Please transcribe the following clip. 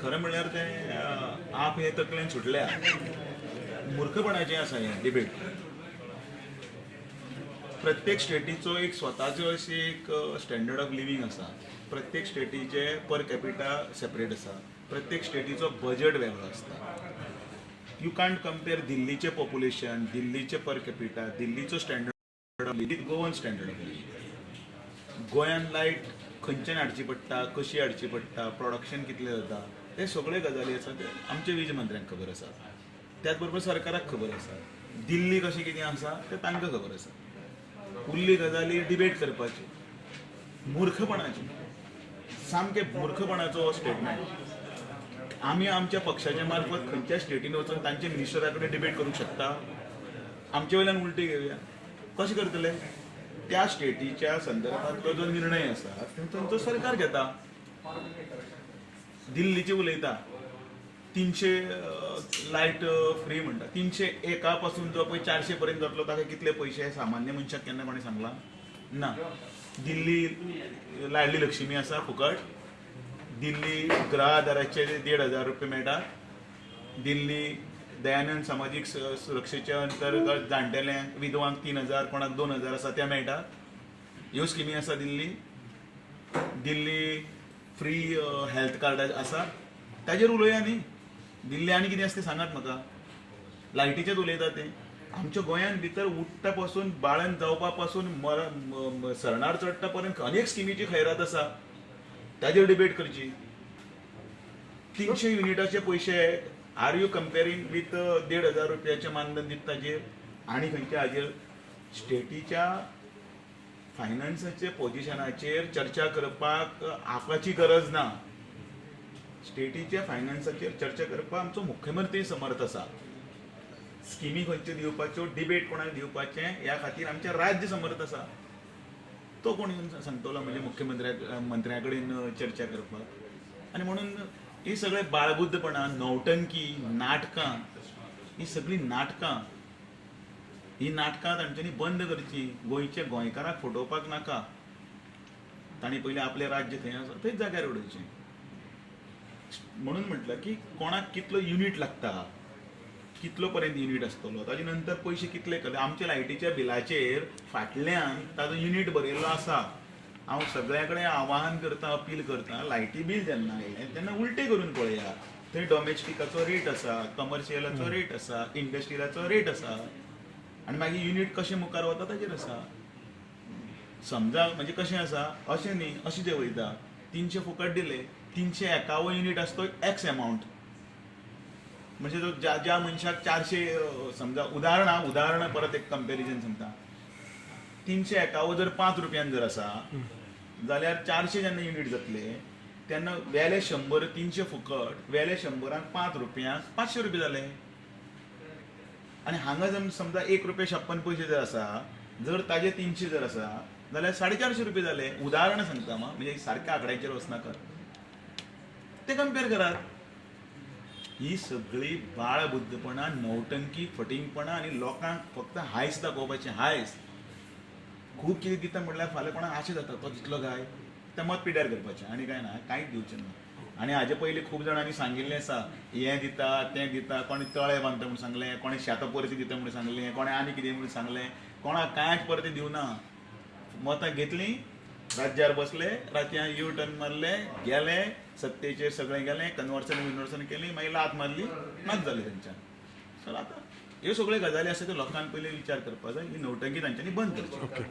खरें म्हणल्यार तें आप हे तकलेन सुटल्या, मूर्खपणाचें आसा हें डिबेट. प्रत्येक स्टेटीचो एक स्वताचो अशी एक स्टँडर्ड ऑफ लिवींग आसा, प्रत्येक स्टेटीचे पर कॅपिटा सेपरेट आसा, प्रत्येक स्टेटीचो बजट वेगळो आसता. You can't compare दिल्लीचें पॉप्युलेशन, दिल्लीचें पर कॅपिटा, दिल्लीचो standard of living, Goan standard of living. गोंयान लायट खंयच्यान हाडची पडटा, कशी हाडची पडटा, प्रोडक्शन कितलें जाता, ते सगळे गजाली आसा ते आमचे वीज मंत्र्यांक खबर आसा, त्याच बरोबर सरकाराक खबर आसा. दिल्ली कशें कितें आसा तें तांकां खबर आसा. उरली गजाली डिबेट करपाची, मूर्खपणाची, सामकें मूर्खपणाचो हो स्टेटमेंट. आमी आमच्या पक्षाच्या मार्फत खंयच्या स्टेटीन वचून तांच्या मिनिस्टरा कडेन डिबेट करूंक शकता? आमचे वयल्यान उलटी घेवया, कशें करतले? त्या स्टेटीच्या संदर्भातलो जो निर्णय आसा तो सरकार घेता. दिल्लीचे उलयता, 300 लायट फ्री म्हणटा, 301 पासून जो पळय 400 पर्यंत जातलो ताका कितले पयशे सामान्य मनशाक केन्ना कोणें सांगलां ना. दिल्ली लाडली लक्ष्मी आसा फुकट, दिल्ली गृह आधाराचे 1500 रुपये मेळटा, दिल्ली दयानंद सामाजीक सुरक्षेच्या अंतर्गत जाणटेल्यांक, विधवांक 3000, कोणाक 2000 आसा ते मेळटा. ह्यो स्किमी आसा दिल्ली. दिल्ली फ्री हेल्थ कार्ड आसा, ताजेर उलोवया न्ही. दिल्ली आनी कितें आसा तें सांगात म्हाका. लायटीचेच उलयता ते. आमच्या गोंयांत भितर उठ्ठा पासून, बाळंत जावपा पासून सरणार चडटा पर्यंत अनेक स्किमीची खैरात आसा, ताजेर डिबेट करची. 300 युनिटाचे पयशे are you comparing with 1500 रुपयाचें मानधन दिता ताजेर आनी खंयच्या हाजेर? स्टेटीच्या फायनान्साचे पोजिशनाचेर चर्चा करपाक आपाची गरज ना. स्टेटीच्या फायनान्साचेर चर्चा करपाक आमचो मुख्यमंत्री समर्थ आसा. स्किमी खंयच्यो दिवपाच्यो, डिबेट कोणाक दिवपाचें ह्या खातीर आमचें राज्य समर्थ आसा. तो कोण येवन सांगतलो म्हणजे मुख्यमंत्र्या मंत्र्या कडेन चर्चा करपाक? आनी म्हणून ही सगळे बाळबुद्धपणां, नौटंकी, नाटकां, ही सगळीं नाटकां, ही नाटकां तांच्यांनी बंद करची. गोंयच्या गोंयकारांक फटोवपाक नाका. तांणी पयलीं आपलें राज्य थंय आसा थंयच जाग्यार उडोवचें. म्हणून म्हटलं की कोणाक कितलो युनीट लागता, कितलो पर्यंत युनीट आसतलो, ताजे नंतर पयशे कितले करले. आमच्या लायटीच्या बिलाचेर फाटल्यान ताजो युनीट बरयल्लो आसा. हांव सगळ्या कडेन आवाहन करता, अपील करता, लायटी बील जेन्ना आयलें तेन्ना उलटें करून पळया. थंय डॉमेस्टिकाचो रेट आसा, कमर्शियलाचो रेट आसा, इंडस्ट्रियलाचो रेट आसा, आनी मागीर युनीट कशें मुखार वता ताजेर आसा. समजा म्हणजे कशें आसा, अशें न्ही, अशें जें वयता, 300 फुकट दिले, 351 युनीट आसा तो एक्स एमावंट, म्हणजे जो ज्या ज्या मनशाक 400, समजा उदाहरणां उदाहरणां परत एक कंपॅरिजन सांगता, 351 जर 5 रुपयान जर आसा जाल्यार 400 जेन्ना युनीट जातले तेन्ना वेले 100, 300 फुकट, वेले 100 5 रुपयांक 500 रुपया जाले. आनी हांगा जर समजा 1 रुपया 56 पयशे जर आसा, जर ताजे 300 जर आसा जाल्यार 450 रुपया जाले. उदाहरण सांगता म्हणजे सारक्या आंकड्याचेर वचनाका, ते कंपेर करात. ही सगळी बाळबुद्धपणां, नौटंकी, फटींगपणां आनी लोकांक फक्त हायस दाखोवपाचें. हायस खूब कितें दिता म्हणल्यार फाल्यां कोणाक आशा जाता तो दितलो काय, तें मत पिड्यार करपाचें आनी कांय ना, कांयच दिवचें ना. आनी हाजे पयलीं खूब जाणांनी सांगिल्लें आसा, हें दिता तें दिता, कोणें तळें बांदता म्हूण सांगलें, कोणें शेतां परती दिता म्हूण सांगलें, कोणें आनी कितें म्हूण सांगलें, कोणाक कांयच परतें दिवना. मतां घेतलीं, राज्यार बसले, रातयां यू टर्न मारले, गेले सत्तेचेर, सगळें गेलें, कन्वर्सन विन्वर्सन केली, मागीर लात मारली, नाच जालें तेंच्यान. सो आतां ह्यो सगळ्यो गजाली आसा त्यो लोकांक पयलीं विचार करपाक जाय. ही नौटंकी तांच्यांनी बंद करची. ओके.